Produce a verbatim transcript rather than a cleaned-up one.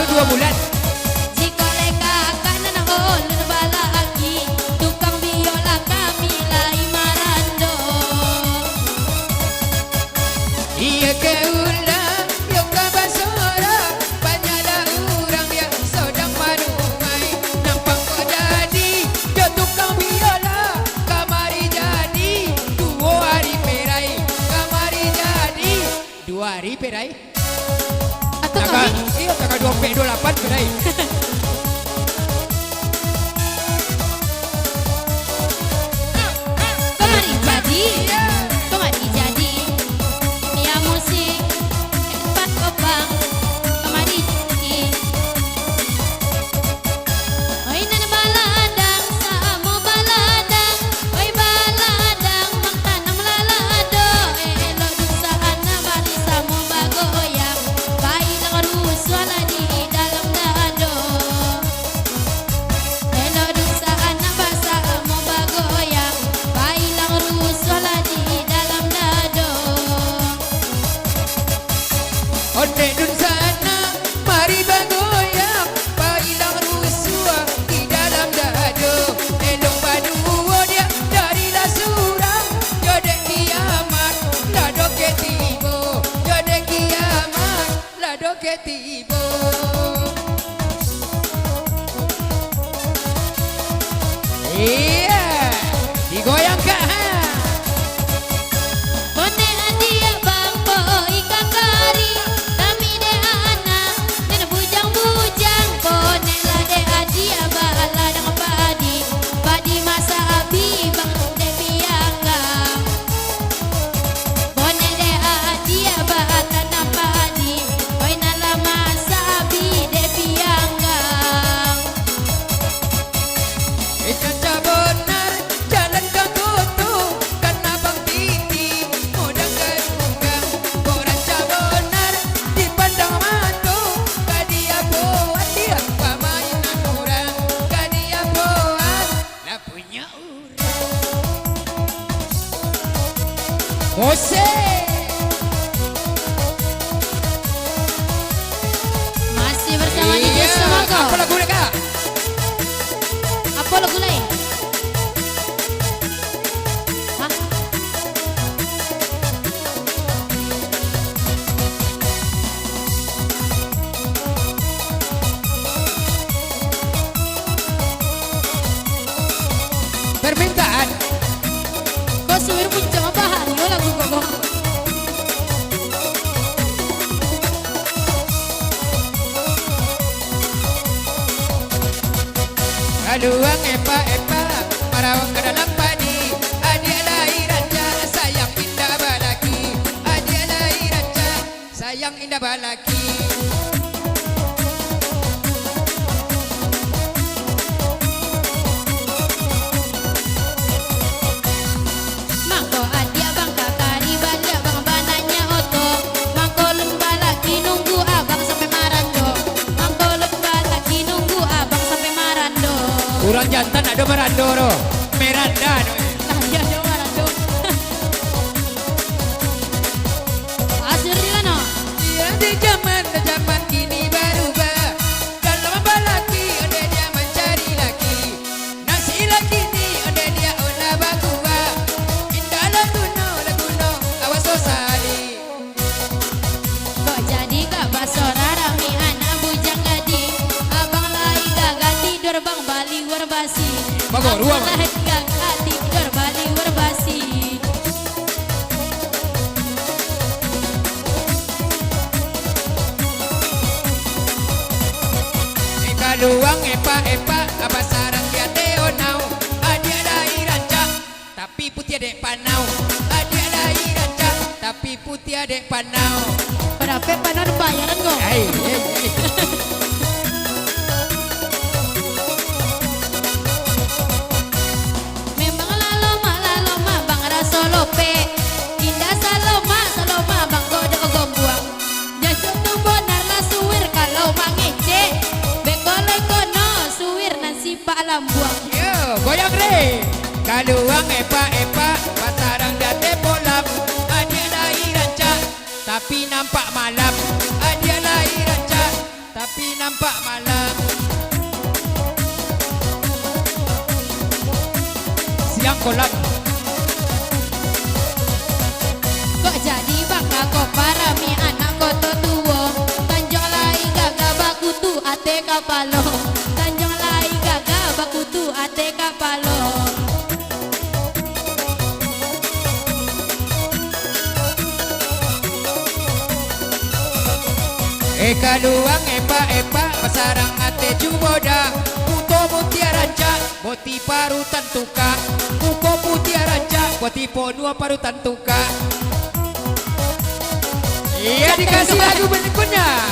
Duo bulan. Jikok lai kakak nan ulun balaki, tukang biola kami lai marando. Iyo ka ulah, iyo ka basorak, banyaklah urang yang sadang marumai. Nampang kok jadi, jo tukang biola, kamari jadi, duo ari perai, kamari jadi, duo ari perai. Atau taga-, kami? Iyo, taga duo ampek duo lapan perai. Kamari jadi, kamari jadi, ya musik, empat kobang, kamari jadi. Oi nan baladang, samo baladang, oi baladang, mangtanam lalado, elok dunsanak bari samo bagoyang, bailang rusuah lah di dalam dado. Elok dunsanak basamo bagoyang, bailang rusuah lah di dalam dado. Ondeh dunsanak, mari bagoyang, bailang rusuah di dalam dado. Elok baduo diak, jadilah surang, jo dek kiamat lah doke tibo, jo dek kiamat lah doke tibo. Iyo, digoyangkan, ha. Bonek adiak bang, poi ka kari, kami dek anak, nan bujang-bujang, boneklah dek adiak baladang padi, padi masak abih bang dek pianggang. Bonek dek adiak batanam padi, oi nan lah masak abih dek pianggang. Eh, caca bonar, jalan ka koto, kana bang titi, modang ka runggang. Kok rancak bonar, dipandang mato, ka diapo adiak pamainan urang, ka diapo an-, lah punyo urang. Musik. Masih bersama D J Iya, Sumako. Apo lagu ni, Kak? Apo lagu lain? Hah? Permintaan. Ko suwir puncak mah bahayo lagu ko, ko. Kaluang epak-epak, marawang ka dalam padi. Adiak lai rancak, sayang indak balaki. Adiak lai rancak, sayang indak balaki. Mangko adiak bang ka kari baliak bang bananyo oto. Mangko lun balaki nunggu abang sampai marando. Mangko lun balaki nunggu abang sampai marando. Urang jantan ado marando doh. Meranda doh. Lah, iyo, iyo, marando. Asli di mano? Iyo, di jaman, di jaman kini barubah. Dalam balaki, ondeh diak mancari laki. Nan si laki ni, ondeh diak lah baguah. Indak lah guno, lah guno, awas sasali. Kok jadi ka basorang rami anak bujang gadih. Abang lai gagah tidur bang baliwar basi. Bagoruang. Abang lai gagah tidur baliwar basi. Eh, kaluang epak-epak, basarang di ateh onau. Adiak lai rancak, tapi putiah dek panau. Adiak lai rancak, tapi putiah dek panau. Barapek panau dibayaran ko? Ai, ai, ai. Memang lah lomak, lah lomak bang raso lopek. Indak salomak, salomak bang godok gombuang. Jajak tu bonar lah suwir kalau mangecek. Beko lai kono suwir nan sipak lambuang. Yo, goyang re. Kaluang epak-epak, basarang di ateh bolam. Adiak lai rancak, tapi nampak malam. Adiak lai rancak, tapi Nampak malam. Siang kolam. Kok jadi bangga ko parami anak Koto Tuo. Tanjuang lai gagah bakutu ateh kapalo. Tanjuang lai gagah bakutu ateh kapalo. Eh, kaluang epak-epak, basarang ateh cubo dak. Muto putiah rancak, boti parutan tukak. Muko putiah rancak, boti ponua parutan tukak. Iya, dikasih lagu berikutnya.